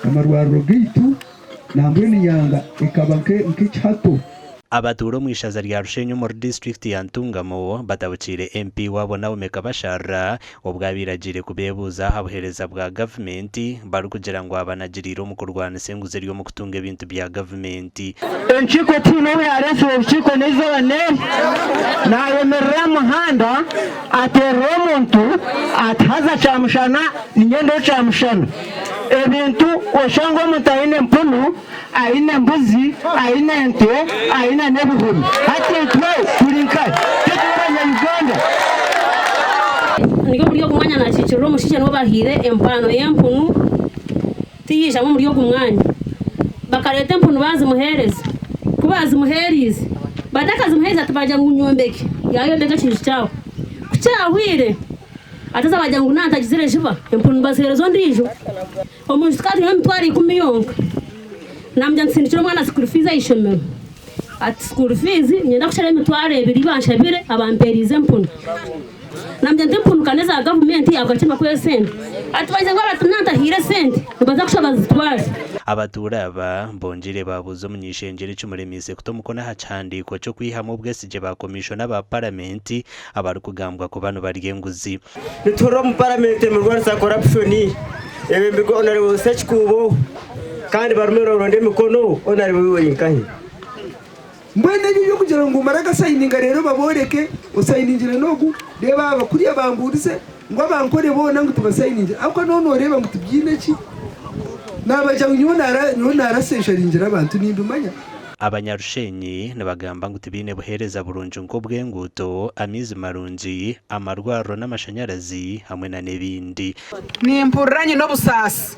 Amarwariro gaitu nambwenu Nyanga ekaba nk'ekihato. Abatuura omu ishaza rya Rushenyi omuri disiturikiti ya Ntungamo batabukiire MP waabo Naomi Kabasharira obu abaire agiire kubeebuuza aha buheereza bwa gavumenti barikugira ngu abanagiriire omu kurwanisa enguzi eri omu kutunga ebintu bya gavumenti. Enkiiko tihaine obu yaareetsire orukiiko n'eizooba n'eri. Naayemerera aha muhanda ateerera omuntu ati haza kyamushana ninyendaho kyamushana. Ebintu oshanga omuntu aine empunu, aine embuzi, aine ente, aine n'ebihumi. Hati itwe turi nkahi? Tituri Banya-Uganda? Ndi omuri ogu mwanya nakiikirira omushaija niwe bahaire empano y'empunu tiyaijamu omuri ogu mwanya. Bakareeta empunu baazimuheereza, ku baazimuheeriize batakazimuheerize ati baagira ngu nyombeke, yaayombeka ekiju kyabo. Ku kyahwaire Ate bagira ngu nantagizire juba, empunu nibaziheereza ondiijo. Omunju tukaba twine emitwaro ikumi yonka. Namugira nti sindikira omwana school fees aha ishomero. Ati school fees niinyenda kushara emitwaro ebiri ei banshabire abampeeriize empunu. Namugira nti empunu ka n'eza gavumenti ahabwaki nibakuha esente? Ati bagira ngu aba nantahaire esente nibaza kushaba bazitware. Abatuura aba bongyeire baabuuza omuny'eishengyero ekimuremiise kuta omukono aha kihandiiko ky'okwihamu obwesigye ba komishona ba paramenti abarikugambwa kuba nibarya enguzi. Nituhurira omu paramenti nibarwanisa corruption, ebembirwe Honourable Ssekikuubo kandi barimu nibaronda emikono, Honourable iwe ori nkahi? Mbwenu ebyo eby'okugira ngu omare agasayininga reero babooreke osayiningire n'ogu, reeba aba kuriya bambuurize ngu abankore boona ngu tibasayiningire ahabw'okuba nooba nooreeba ngu tibiine ki naabagira ngu nyowe naara nyowe naarasensharingire abantu nimbimanya. Abanyarushenyi nibagamba ngu tibaine buheereza burungi nk'obw'enguuto, amaizi marungi, amarwariro n'amashanyarazi hamwe na n'ebindi. Nimpurira nyine obusaasi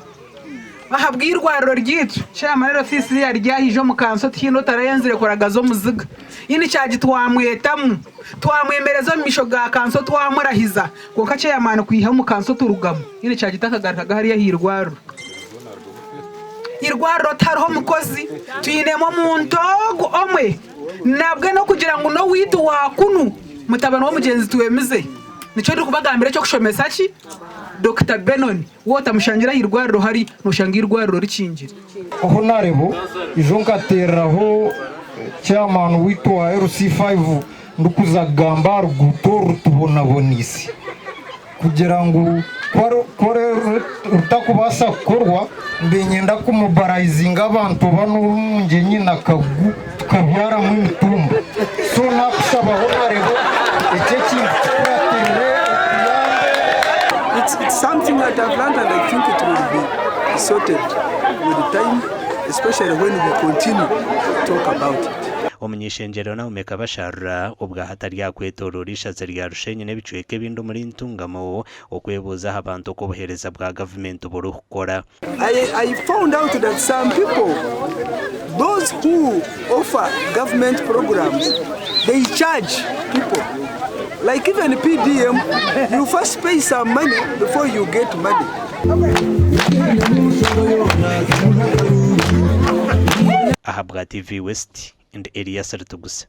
ahabw'eirwariro ryaitu. Chairman ofiisi ye yari yaija omu kanso tihaine otarayenzire kuragaza omuziga. In-charge twamwetamu, twamwemereza omu maisho ga kanso twamurahiza kwonka chairman kwiha omu kanso turugamu in-charge takagarukaga hariya aha irwariro. Irwariro tihariho mukozi, twinemu omuntu ogu omwe nabwe n'okugira ngu n'owaitu wa kunu mutabani w'omugyenzi Twemize. Nikyo ndikubagambira eky'okushomesa ki Dokita Benon, waaba otamushangire aha irwariro hari noshanga eirwariro rikingire. Honarebo ijo nkatereraho chairman waitu wa LC5 ndikuza kugamba aha ruguuto oru rutubonaboniise kugira ngu ku rutakubaasa kukorwa mbe niinyenda kumobarayizinga abantu banu Omungyenyi na Kagugu tukabyaramu emitumba so nakushaba Honarebo eki ekintu kikuratirire otuyambe. It's something that I've learned and I think it will be sorted with time especially when we continue to talk about it. Omuny'eishengyero Naomi Kabasharira obwa hati ari aha kwetooroora eishaza rya Rushenyi n'ebicweka ebindi omuri Ntungamo okwebuuza aha bantu oku obuheereza bwa gavumenti burikukora. I found out that some people, those who offer government programs, they charge people. Like even PDM, you first pay some money before you get money. Ahabwa TV West, ndi Elias Rutuguse.